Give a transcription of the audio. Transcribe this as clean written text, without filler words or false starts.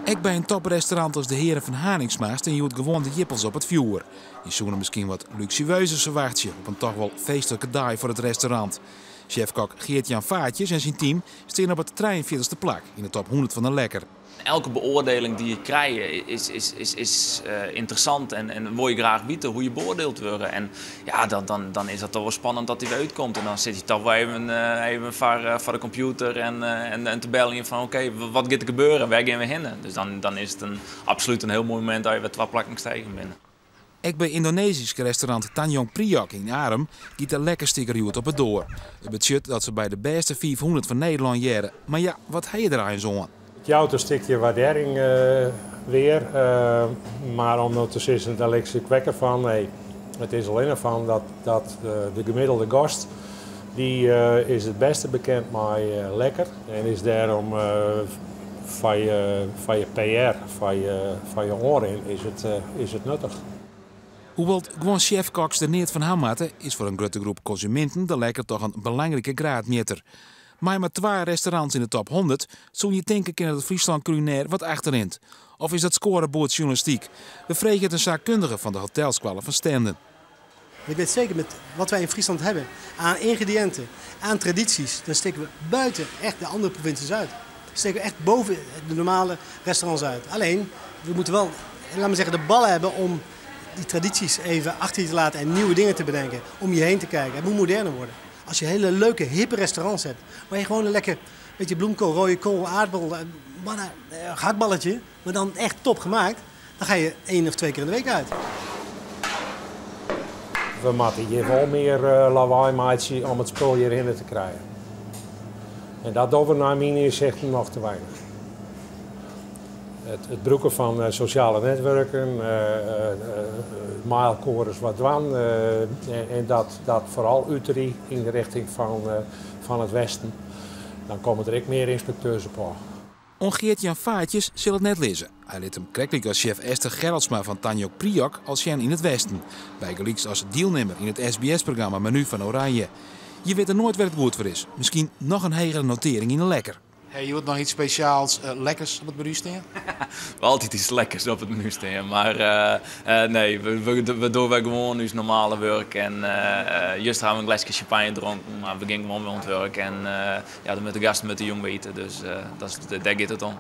Ek by in toprestaurant as de Hearen fan Harinxma stean hjoed gewoan de jippels op it fjoer. Je soene miskien wat luksueuzers ferwachtsje op in toch wol feestlike dei foar it restaurant. Sjefkok Geert-Jan Vaartjes en syn team stean op it 43ste plak yn de top 100 fan de Lekker. Elke beoardieling dy't je krije is ynteressant en wol je graach witte hoe't je beoardield wurde. En ja, dan is dat toch wol spannend dat dy wer útkomt. En dan sit je toch wol even foar de kompjûter en te beljen fan oké, wat giet der gebeuren, wêr gean we hinne? Dus dan is it absolút in hiel moai momint dat je wer 2 plakken stegen binne. Ek by Yndonezysk restaurant Tanjung Priok yn Arum giet de lekkerstikker hjoed op 'e doar. It betsjut dat se by de bêste 500 fan Nederlân hearre. Mar ja, wat ha je der eins oan? It jout in stikje wurdearring wer, mar om no te sizzen, dêr lis ik wekker fan, nee. It is allinnich fan dat de gemiddelde gast dy is it bêste bekend mei lekker en is dêrom foar je PR, foar je oanrin is it nuttich. Hoewol't guon sjefkoks der neat fan ha moatte, is foar in grutte groep konsuminten de Lekker toch in belangrike graadmjitter. Mei mar 2 restaurants yn de top 100 soene je tinke kinne dat Fryslân kulinair wat achterrint. Of is dat scorebordjournalistyk? We freegje it in saakkundige fan de hotelskoalle fan Stenden. Ik weet zeker met wat wij in Friesland hebben aan ingrediënten, aan tradities, dan steken we buiten echt de andere provincies uit. Dan steken we echt boven de normale restaurants uit. Alleen, we moeten wel, laat maar zeggen, de ballen hebben om die tradities even achter je te laten en nieuwe dingen te bedenken. Om je heen te kijken. Het moet moderner worden. Als je hele leuke, hippe restaurants hebt, waar je gewoon een lekker beetje bloemkool, rode kool, aardappel, gehaktballetje, maar dan echt top gemaakt, dan ga je 1 of 2 keer in de week uit. We moeten hier wel meer lawaai maken om het spul hierin te krijgen. En dat doen we naar mijn inzicht nog te weinig. Het gebruiken van sociale netwerken, maalkorens wat dwan, en dat vooral uitrie in de richting van het westen. Dan komen er ook meer inspecteurs op af. Oan Geert-Jan Vaartjes sil it net lizze. Hy lit him krektlyk as sjef Esther Gerlsma fan Tanjung Priok al sjen yn it Westen. Bygelyks as dielnimmer yn it S B S-programma Menu van Oranje. Je witte noait wêr't it goed foar is. Miskien noch in hegere notearring yn de Lekker. Hey, je wilt noch iets spesjaals, lekkers op it menu stean? We altyd iets lekkers op it menu stean, mar nee, we dogge wer gewoan ús normale wurk en juster ha we in gleske champagne dronken, mar we gean gewoan wer oan it wurk en ja, dan moatte de gasten met de jong wite, dus dêr giet it om.